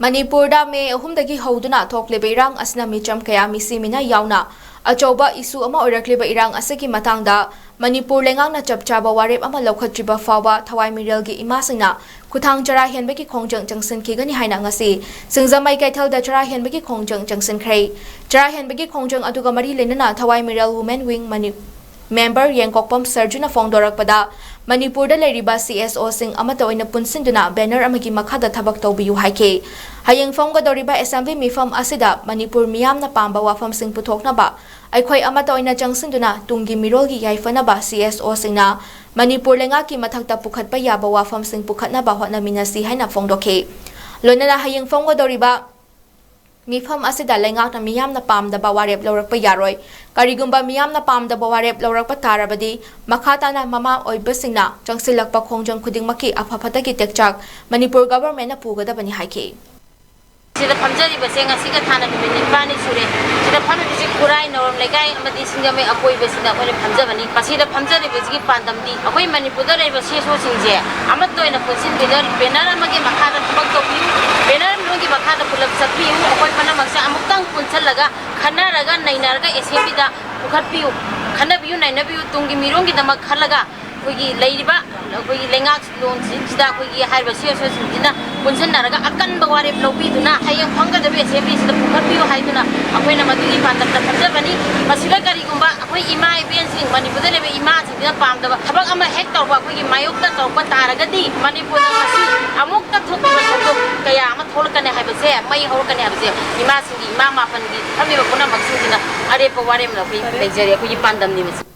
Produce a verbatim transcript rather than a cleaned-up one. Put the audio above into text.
ꯃꯅꯤꯄꯨꯔꯗ ꯃꯦ ꯑꯍꯨꯝꯗꯒꯤ ꯍꯧꯗꯨꯅ ꯊꯣꯛꯂꯤꯕ ꯏꯔꯥꯡ ꯑꯁꯤꯅ ꯃꯤꯆꯝ ꯀꯌꯥ ꯃꯤꯁꯤ ꯃꯤꯅꯥ ꯌꯥꯎꯅ ꯑꯆꯧꯕ ꯏꯁꯨ ꯑꯃ ꯑꯣꯏꯔꯛꯂꯤꯕ ꯏꯔꯥꯡ ꯑꯁꯤꯒꯤ ꯃꯇꯥꯡꯗ ꯃꯅꯤꯄꯨꯔ ꯂꯩꯉꯥꯛꯅ ꯆꯞ ꯆꯥꯕ ꯋꯥꯔꯦꯞ ꯑꯃ ꯂꯧꯈꯠꯇ꯭ꯔꯤꯕ ꯐꯥꯎꯕ ꯊꯋꯥꯏ ꯃꯤꯔꯦꯜꯒꯤ ꯏꯃꯥꯁꯤꯡꯅ ꯈꯨꯊꯥꯡ ꯆꯔꯥ ꯍꯦꯟꯕꯒꯤ ꯈꯣꯡꯖꯪ ꯆꯪꯁꯤꯟꯈꯤꯒꯅꯤ ꯍꯥꯏꯅ ꯉꯁꯤ ꯁꯤꯡꯖꯃꯩ ꯀꯩꯊꯦꯜꯗ ꯆꯔꯥ ꯍꯦꯟꯕꯒꯤ ꯈꯣꯡꯖꯪ ꯆꯪꯁꯤꯟꯈ꯭ꯔꯦ꯫ ꯆꯔꯥ ꯍꯦꯟꯕꯒꯤ ꯈꯣꯡꯖꯪ ꯑꯗꯨꯒ ꯃꯔꯤ ꯂꯩꯅꯅ ꯊꯋꯥꯏ ꯃꯤꯔꯦꯜ Women Wing ꯃꯅꯤ-, member ꯌꯦꯡꯀꯣꯛꯄꯝ ꯁꯔꯖꯨꯅ ꯐꯣꯡꯗꯣꯔꯛꯄꯗ, ꯃꯅꯤꯄꯨꯔꯗ ꯂꯩꯔꯤꯕ C S Oꯁꯤꯡ ꯑꯃꯠꯇ ꯑꯣꯏꯅ ꯄꯨꯟꯁꯤꯟꯗꯨꯅ banner ꯑꯃꯒꯤ ꯃꯈꯥꯗ ꯊꯕꯛ ꯇꯧꯕꯤꯌꯨ ꯍꯥꯏꯈꯤ꯫ ꯍꯌꯦꯡ ꯐꯝꯒꯗꯧꯔꯤꯕ assembly ꯃꯤꯐꯝ ꯑꯁꯤꯗ ꯃꯅꯤꯄꯨꯔ ꯃꯤꯌꯥꯝꯅ ꯄꯥꯝꯕ ꯋꯥꯐꯝꯁꯤꯡ ꯄꯨꯊꯣꯛꯅꯕ ꯑꯩꯈꯣꯏ ꯑꯃꯠꯇ ꯑꯣꯏꯅ ꯆꯪꯁꯤꯟꯗꯨꯅ ꯇꯨꯡꯒꯤ ꯃꯤꯔꯣꯜꯒꯤ ꯌꯥꯏꯐꯅꯕ C S Oꯁꯤꯡꯅ ꯃꯅꯤꯄꯨꯔ ꯂꯩꯉꯥꯛꯀꯤ ꯃꯊꯛꯇ ꯄꯨꯈꯠꯄ ꯌꯥꯕ ꯋꯥꯐꯝꯁꯤꯡ ꯄꯨꯈꯠꯅꯕ ꯍꯣꯠꯅꯃꯤꯟꯅꯁꯤ ꯍꯥꯏꯅ ꯐꯣꯡꯗꯣꯛꯈꯤ꯫ ꯂꯣꯏꯅꯅ ꯍꯌꯦꯡ ꯐꯝꯒꯗꯧꯔꯤꯕ ꯃꯤꯐꯝ ꯑꯁꯤꯗ ꯂꯩꯉꯥꯛꯅ ꯃꯤꯌꯥꯝꯅ ꯄꯥꯝꯗꯕ ꯋꯥꯔꯦꯞ ꯂꯧꯔꯛꯄ ꯌꯥꯔꯣꯏ꯫ ꯀꯔꯤꯒꯨꯝꯕ ꯃꯤꯌꯥꯝꯅ ꯄꯥꯝꯗꯕ ꯋꯥꯔꯦꯞ ꯂꯧꯔꯛꯄ ꯇꯥꯔꯕꯗꯤ, ꯃꯈꯥ ꯇꯥꯅ ꯃꯃꯥ ꯑꯣꯏꯕꯁꯤꯡꯅ ꯆꯪꯁꯤꯜꯂꯛꯄ ꯈꯣꯡꯖꯪ ꯈꯨꯗꯤꯡꯃꯛꯀꯤ ꯑꯐ ꯐꯠꯇꯒꯤ ꯇꯦꯛꯆꯥꯛ ꯃꯅꯤꯄꯨꯔ governmentꯅ ꯄꯨꯒꯗꯕꯅꯤ ꯍꯥꯏꯈꯤ꯫ ꯁꯤꯗ ꯐꯝꯖꯔꯤꯕꯁꯦ ꯉꯁꯤꯒ ꯊꯥꯅ ꯅꯨꯃꯤꯠ ꯅꯤꯄꯥꯜꯅꯤ ꯁꯨꯔꯦ꯫ ꯁꯤꯗ ꯐꯝꯃꯤꯕꯁꯤ ꯈꯨꯔꯥꯏ ꯅꯥꯎꯔꯦꯝ ꯂꯩꯀꯥꯏ ꯑꯃꯗꯤ ꯁꯤꯡꯖꯃꯩ ꯑꯀꯣꯏꯕꯁꯤꯗ ꯑꯩꯈꯣꯏꯅ ꯐꯝꯖꯕꯅꯤ꯫ ꯃꯁꯤꯗ ꯐꯝꯖꯔꯤꯕꯁꯤꯒꯤ ꯄꯥꯟꯗꯝꯗꯤ ꯑꯩꯈꯣꯏ ꯃꯅꯤꯄꯨꯔꯗ ꯂꯩꯔꯤꯕ C S Oꯁꯤꯡꯁꯦ ꯑꯃꯠꯇ ꯑꯣꯏꯅ ꯄꯨꯟꯁꯤꯟꯕꯤꯗ banner ꯑꯃꯒꯤ ꯃꯈꯥꯗ ꯊꯕꯛ ꯇꯧꯕꯤꯌꯨ, banner ꯑꯃꯒꯤ ꯃꯈꯥꯗ ꯄꯨꯂꯞ ꯆꯠꯄꯤꯌꯨ꯫ ꯑꯩꯈꯣꯏ ꯄꯨꯝꯅꯃꯛꯁꯦ ꯑꯃꯨꯛꯇꯪ ꯄꯨꯟꯁꯤꯜꯂꯒ ꯈꯟꯅꯔꯒ ꯅꯩꯅꯔꯒ assemblyꯗ ꯄꯨꯈꯠꯄꯤꯌꯨ, ꯈꯟꯅꯕꯤꯌꯨ, ꯅꯩꯅꯕꯤꯌꯨ꯫ ꯇꯨꯡꯒꯤ ꯃꯤꯔꯣꯜꯒꯤꯗꯃꯛ ꯈꯜꯂꯒ ꯑꯩꯈꯣꯏꯒꯤ ꯂꯩꯔꯤꯕ ꯑꯩꯈꯣꯏꯒꯤ ꯂꯩꯉꯥꯛꯂꯣꯟꯁꯤꯡꯁꯤꯗ ꯑꯩꯈꯣꯏꯒꯤ ꯍꯥꯏꯔꯤꯕ C S Oꯁꯤꯡꯁꯤꯅ ꯄꯨꯟꯁꯤꯟꯅꯔꯒ ꯑꯀꯟꯕ ꯋꯥꯔꯦꯞ ꯂꯧꯕꯤꯗꯨꯅ ꯍꯌꯦꯡ ꯐꯝꯒꯗꯕ assemblyꯁꯤꯗ ꯄꯨꯈꯠꯄꯤꯌꯨ ꯍꯥꯏꯗꯨꯅ ꯑꯩꯈꯣꯏꯅ ꯃꯗꯨꯒꯤ ꯄꯥꯟꯗꯝꯗ ꯐꯝꯖꯕꯅꯤ꯫ ꯃꯁꯤꯗ ꯀꯔꯤꯒꯨꯝꯕ ꯑꯩꯈꯣꯏ ꯏꯃꯥ ꯏꯕꯦꯟꯁꯤꯡ, ꯃꯅꯤꯄꯨꯔꯗ ꯂꯩꯕ ꯏꯃꯥꯁꯤꯡꯁꯤꯅ ꯄꯥꯝꯗꯕ ꯊꯕꯛ ꯑꯃ ꯍꯦꯛ ꯇꯧꯕ ꯑꯩꯈꯣꯏꯒꯤ ꯃꯥꯌꯣꯛꯇ ꯇꯧꯔꯛꯄ ꯇꯥꯔꯒꯗꯤ ꯃꯅꯤꯄꯨꯔꯗ ꯉꯁꯤ ꯑꯃꯨꯛꯇ ꯊꯣꯛꯈꯤꯕ ꯊꯧꯗꯣꯛ ꯀꯌꯥ ꯑꯃ ꯊꯣꯛꯂꯛꯀꯅꯤ ꯍꯥꯏꯕꯁꯦ, ꯃꯩ ꯍꯧꯔꯛꯀꯅꯤ ꯍꯥꯏꯕꯁꯦ ꯏꯃꯥꯁꯤꯡꯒꯤ, ꯏꯃꯥ ꯃꯥꯄꯟꯒꯤ ꯐꯝꯃꯤꯕ ꯄꯨꯝꯅꯃꯛꯁꯤꯡꯁꯤꯅ ꯑꯔꯦꯞꯄ ꯋꯥꯔꯦꯞ ꯑꯃ ꯑꯩꯈꯣꯏ ꯂꯩꯖꯔꯤ, ꯑꯩꯈꯣꯏꯒꯤ ꯄꯥꯟꯗꯝꯅꯤ ꯃꯁꯤ꯫